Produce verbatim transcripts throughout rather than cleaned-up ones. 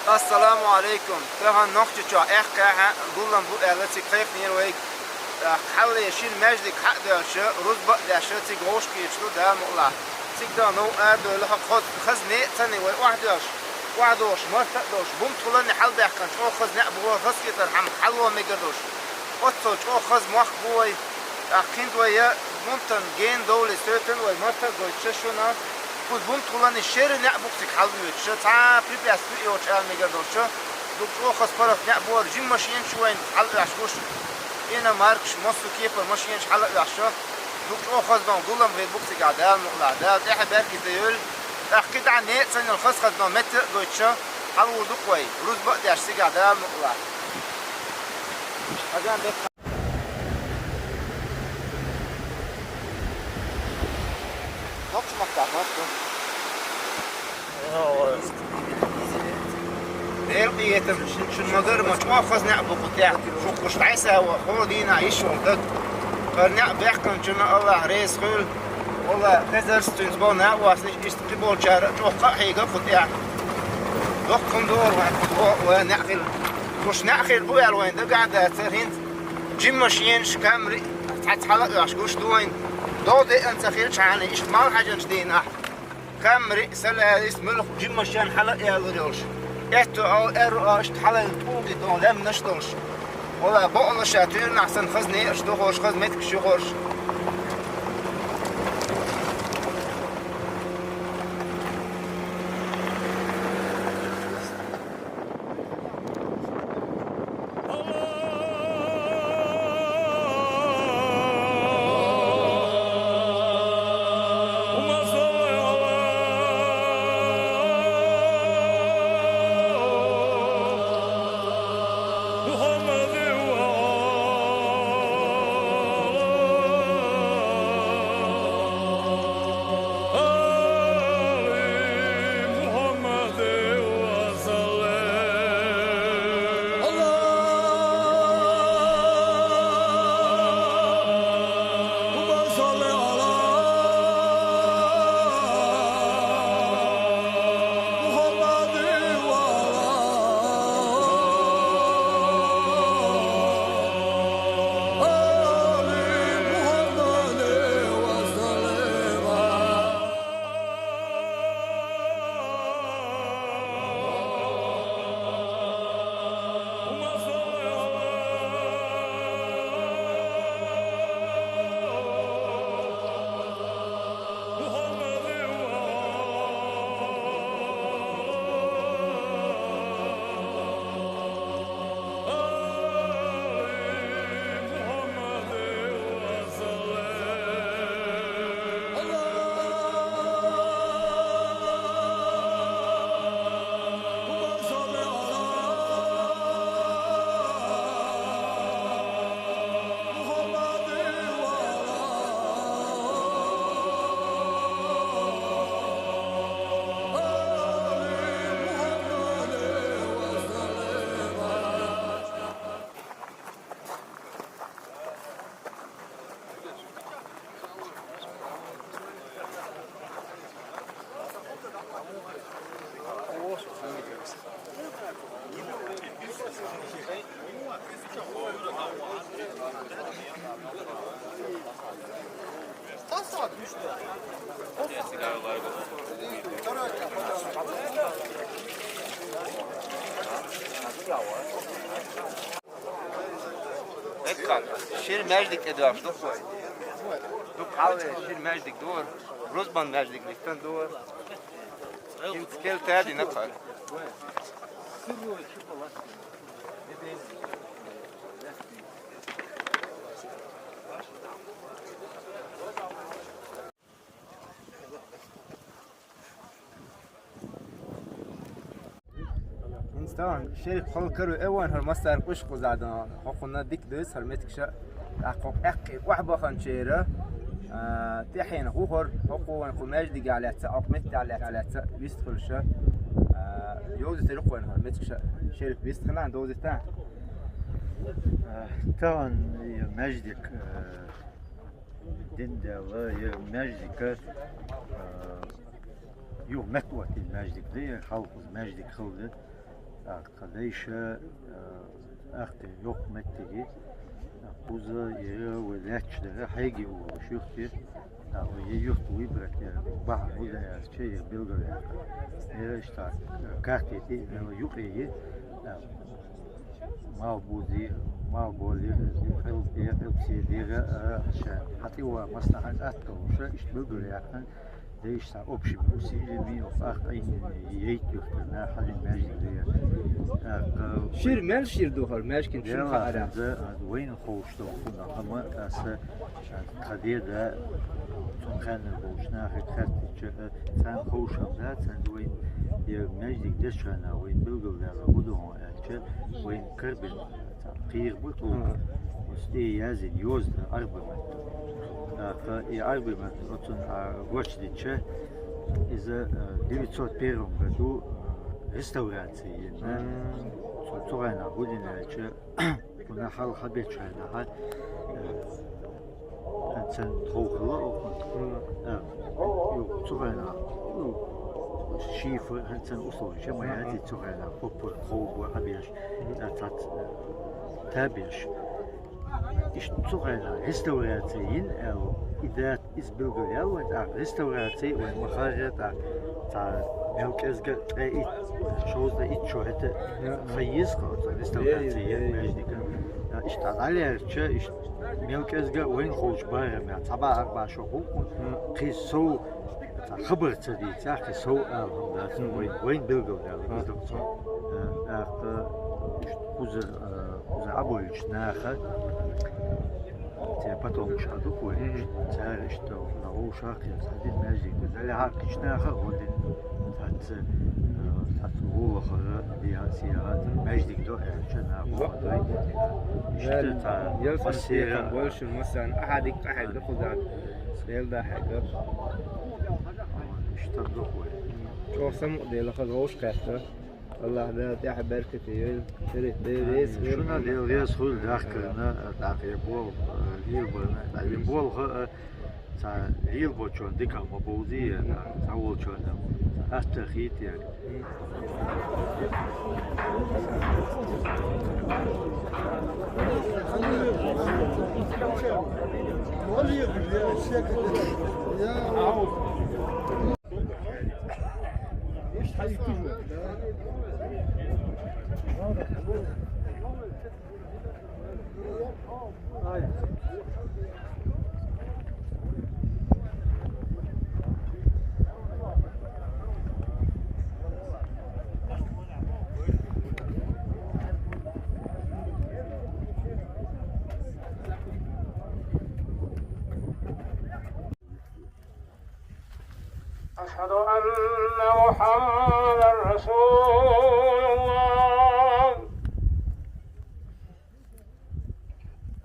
Ассаламу алейкум. Тахана Нохчийчохь аьккхахьа гулам бу аьлла цига кхайкхинера вайга. Хьалле шира маьждиг хьа а доьлча, рузба а деш, цига вовшахкхеташ ду, Дала мукъалахь. Цига дан новкъа арадевлла хьо хаза, хаза неӀ а ца ни вай охьадоьлча, охьадогӀуш, марта а долуш, бумтхуланна хьалабаьхкина чӀогӀа хаза неӀ бу вай хазахетар хьалха мегар долуш. Оццул чӀогӀа хаза мохк бу вай. ТӀаккха хӀинца вай я бумтан гена довлий соьтан вай марта а гойтуш шуна, кхуза бумтхуланна шера неӀ бу цига хьалабоьдуш, цхьа а препятствие йоцуш ала мегар долуш, дукха чӀогӀа хаза паргӀат неӀ бу хӀара, жима машенаш ю вайна хьала а оьхуш гуш, иномаркаш, массо а кепара машенаш хьала а оьхуш, дукха чӀогӀа хаза дон гулам хир бу цигахь, Дала мукъалахь. Дала тӀаьхье беркате йойла. ТӀаккха кхидӀа неӀ а ца нел хаза-хаза дон меттиг а гойтуш, хьалавур ду-кх вай, рузба а деш цигахь, Дала мукъалахь. Хазан беккха. Нохча маттахь, нохча. Делан къинхетам, шун, шун ма-гарра, ма чӀогӀа хаза неӀ бу кху тӀехь. Шух гуш дӀасаваха, хӀора дийнахь йиш волу даг. ХӀара неӀ баьхкинчунна Аллахь реза хуьлда. Валла, хезарца цуьнца болу накъостнаш, иштта кхиболчара а чӀогӀа къа а хьийга кху тӀехь. Доккха хӀума дора вайн кху тӀехь, вайн неӀ хилла. Гуш неӀ хир бу аьлла вайн дагахь а дацара хӀинца. Жима машенаш, камри, цхьацца хьала а оьхуш гуш ду вайна. ДогӀу деана ца хилчхьана, иштта малхьажанчу дийнахь, камри, салаьрис, муьлхха жима машен хьала а ялур йолуш, аьтту а, аьрру а, иштта хьалайна тӀулги догӀу лаьмнаш а долуш. Вала, бакъалла ша туьйранахь санна хаза неӀарш ду хӀорш, хаза меттигаш ю хӀорш. Эткан, шира маьждиг тӀедоьлхуш ду-кх вай. Ду-кх хьалаве шира маьждиг дора, рузбан маьждиг литтан дора. ХӀинца кел тадина кхара. ХӀинца тахана шериф хала каро а вайн хӀара массарна къуьш кхузахь дан, хӀокхунна дика деза хӀара меттигаш а, тӀаккха хӀокху аьккхий охьабаханчеран, а, тӀаьхьенах ву хӀара, хӀокхо вайн кху маьждигехь лаьцна, хӀокху меттехь лаьцна, лаьцна вистхуьлуш, а, йовзийтира кху вайн хӀара меттигаш а. Шериф, вистхилахь, довзийтахь? А, тахана и маьждиг, а, дин Дала, я маьждиг, а, юха меттаоттийна маьждиг ду, я хьалха маьждиг хилла ду. Тха дайша, а, ахти йокъ меттиги, а, кхуза яра вай лаьтташ дара, хьеги уллуш юхти, а, вай е юхт выбрать яра, бахьан буда яра, че яра билгал яра. Яра иштта, а, карти ти, яра юкъиги, а, мал бузи, мал боли, хил, е хил пси дира, а, ша, хати ва масна хат атка, ша, ишт билгал яра, Дайша общими усилиями, ах, айни, ейт юхтана, хали межлия. Ах, Шир, мел шир духар, мешкин шин дела, хара. За, а, вайн хоуш да, хуна, хама, аса, а, тха деда, цун ханна боуш, нахи хаттича, а, цан хоушам да, цан вайн, я междик дешана, вайн билгал да, гудон, а, че, вайн карбин, Кхийрбу тхо. Мгм. Усти язин, йозда, Ӏарбимат. ТӀаккха и Ӏарбимат оцун, а, гочдича, иза, э, девятьсот первом году, э, реставрация йина. Мгм. Цу-, цугайна гудинача, куна хал хабечайна ха, э, ханцан тховхала окун. Мгм. Э, ю, цугайна, ю, шифр, ханцан условия, чем Мгм. я цугайна, попур, ховбу, хабеш. Цац, э, табеш. Иш цугайна реставрация йин, э, идат из билгал ял вай, а, реставрация вай махарят, а, ца мелкезга тӀе ит, шоузда ит шо хета хайиз ха, ца реставрация йин междика. А, иш та далерча, иш мелкезга вайн хоуш барам, я, цаба арба шо хукун, кхи соу, Ца хабар ца дийцар, ца сов алхам дац, вайн, вайн билгал дала, из докцо. Э, ахта, ишт куза, э, куза аболч наха. Те потом уж аду кой, цар ишт на ушах, я садит междик, да, дали хакич наха, годин, тац, э, тац вулахара, диа, сиа, междик до, э, ча на, ишт та, Ял басира. Больше масан, ахадик, ахадик, да, худа, сел да, хагар. Иштта духуй. Чохсам дела хазгош катта. Аллах да тяха беркати йой. Тери дерес. Шуна дел вес хуй дахкарна, тахе бол, лил бана, тахе бол ха, ца лил бочон дика ма болди, ца волчон. Аста хит я. أشهد أن محمدا رسول الله.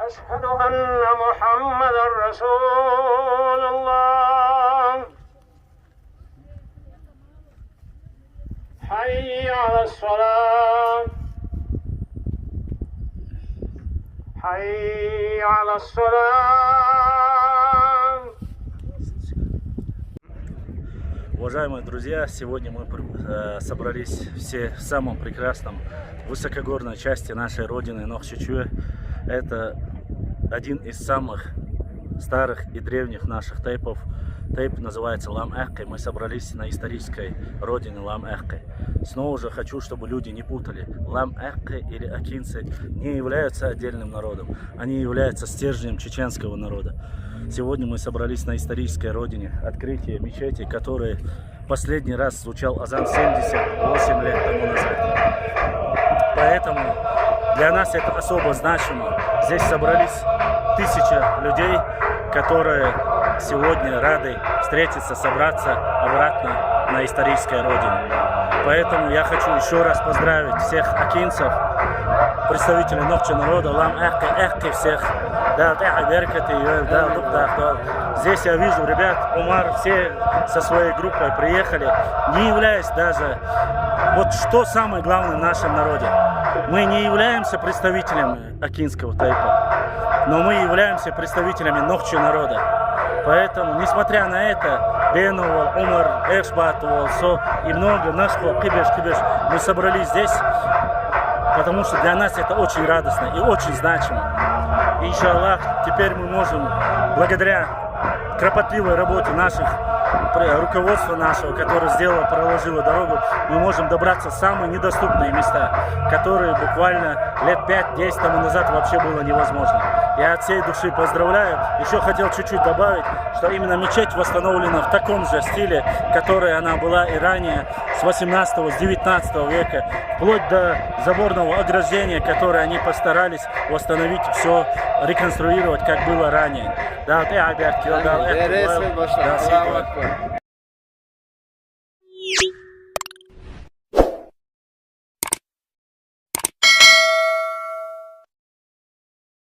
أشهد أن محمدا رسول الله. حي على الصلاة. حي على الصلاة. Уважаемые друзья, сегодня мы пр-, э, собрались все в самом прекрасном, высокогорной части нашей родины Нохчичуэ. Это один из самых старых и древних наших тейпов. Тейп называется Лам Эккы. Мы собрались на исторической родине Лам Эккы. Снова же хочу, чтобы люди не путали. Лам Эккы или акинцы не являются отдельным народом. Они являются стержнем чеченского народа. Сегодня мы собрались на исторической родине, открытие мечети, которая последний раз звучал азан семьдесят восемь лет тому назад. Поэтому для нас это особо значимо. Здесь собрались тысяча людей, которые сегодня рады встретиться, собраться обратно на исторической родине. Поэтому я хочу еще раз поздравить всех акинцев, представителей нохчего народа, Лам Эккы, Эккы всех. Да, да, беркаты, да, да, да, да. Здесь я вижу ребят, Умар, все со своей группой приехали, не являясь даже, вот что самое главное в нашем народе. Мы не являемся представителями акинского тейпа, но мы являемся представителями нохчего народа. Поэтому, несмотря на это, бенова, Умар, экшбатуол, со и много наш по кибеш кибеш, мы собрались здесь, потому что для нас это очень радостно и очень значимо. Иншаллах, теперь мы можем, благодаря кропотливой работе наших пр- руководства нашего, которое сделало, проложило дорогу, мы можем добраться в самые недоступные места, которые буквально лет пять-десять тому назад вообще было невозможно. Я от всей души поздравляю. Еще хотел чуть-чуть добавить, что именно мечеть восстановлена в таком же стиле, которой она была и ранее, с восемнадцатого, с девятнадцатого века, вплоть до заборного ограждения, которое они постарались восстановить, все реконструировать, как было ранее. Да, вот и Альберт Килдал, Амин. это Дерес было- бе башлар. да, Аллаху всегда. Акбар.